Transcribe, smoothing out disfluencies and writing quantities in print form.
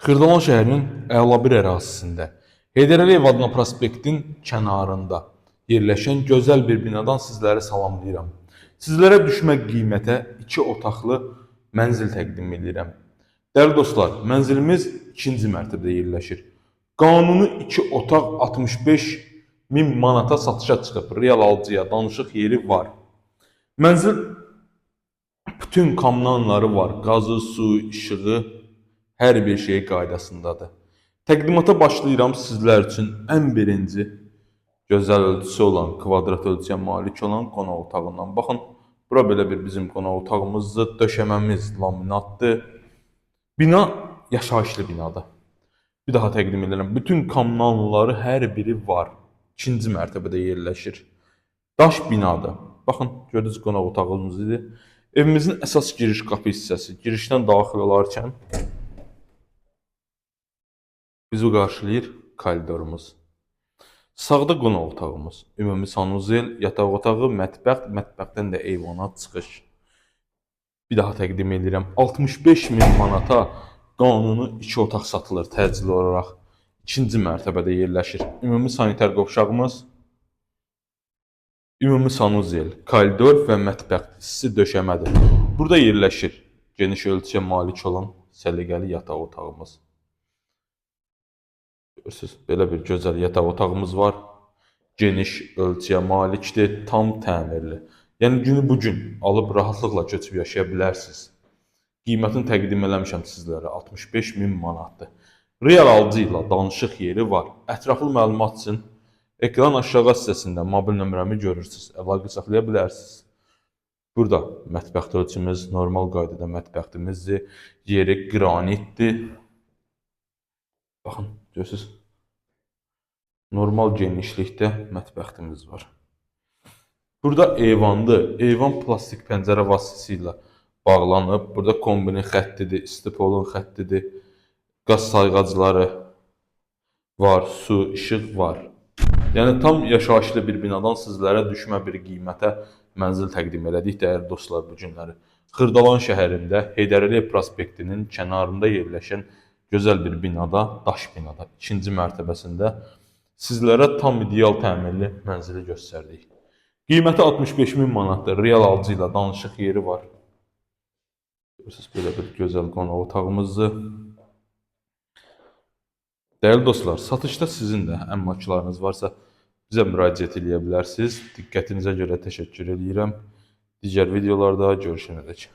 Xırdalan şəhərinin əla bir ərazisində, Heydər Əliyev adına prospektin kənarında yerləşən gözəl bir binadan sizləri salamlayıram. Sizlərə düşmə qiymətə 2 otaqlı mənzil təqdim edirəm. Dəyərli dostlar, mənzilimiz 2-ci mərtəbədə yerləşir. Qanuni 2 otaq 65 min manata satışa çıxıb. Real alıcıya danışıq yeri var. Mənzil bütün kommunalları var. Qazı, su, işığı, hər bir şey qaydasındadır. Təqdimata başlayıram sizlər üçün ən birinci gözəl ölçüsü olan, kvadrat ölçüyə malik olan qonaq otağından. Baxın, bura belə bir bizim qonaq otağımızdır. Döşəməmiz laminatdır. Bina yaşayışlı binadır. Bir daha təqdim edirəm. Bütün kommunalları hər biri var. İkinci mərtəbədə yerləşir. Daş binadır. Baxın, gördünüz qonaq otağımız idi. Evimizin əsas giriş qapı hissəsi. Girişdən daxil olarkən bizi qarşılayır koridorumuz. Sağda qonaq otağımız, ümumi sanuzel, yataq otağı, mətbəx, mətbəxdən də eyvana çıxış. Bir daha təqdim edirəm. 65 min manata qanuni 2 otaq satılır təcili olaraq. İkinci mərtəbədə yerləşir. Ümumi sanitar qovşağımız, ümumi sanuzel, koridor və mətbəx hissi döşəmədir. Burada yerləşir geniş ölçüyə malik olan səliqəli yataq otağımız. Görürsüz, belə bir gözəl yataq otağımız var. Geniş ölçüyə malikdir, tam təmirli. Yəni günü bu gün alıb rahatlıqla köçüb yaşaya bilərsiniz. Qiymətini təqdim eləmişəm sizlərə. 65 min manatdır. Real alıcı ilə danışıq yeri var. Ətraflı məlumat üçün ekran aşağı hissəsində mobil nömrəmi görürsüz. Əlaqə saxlaya bilərsiniz. Burada mətbəx ölçümüz normal qaydada mətbəximizdir. Yeri qranitdir. Baxın, görürsüz. Normal genişlikdə mətbəximiz var. Burada eyvandır. Eyvan plastik pəncərə vasitəsilə bağlanıb. Burada kombinin xəttidir, istipolun xəttidir. Qaz sayğacları var, su, işıq var. Yəni tam yaşayışlı bir binadan sizlərə düşmə bir qiymətə mənzil təqdim elədik dəyərli dostlar bu günləri. Xırdalan şəhərində Heydər Əliyev prospektinin kənarında yerləşən gözəl bir binada, daş binada, ikinci mərtəbəsində sizlərə tam ideal təmirli mənzili göstərdik. Qiyməti 65 min manatdır. Real alıcı ilə danışıq yeri var. Görürsünüz, belə bir gözəl qonaq otağımızdır. Dəyərli dostlar, satışda sizin də əmlaklarınız varsa bizə müraciət eləyə bilərsiniz. Diqqətinizə görə təşəkkür eləyirəm. Digər videolarda görüşənədək.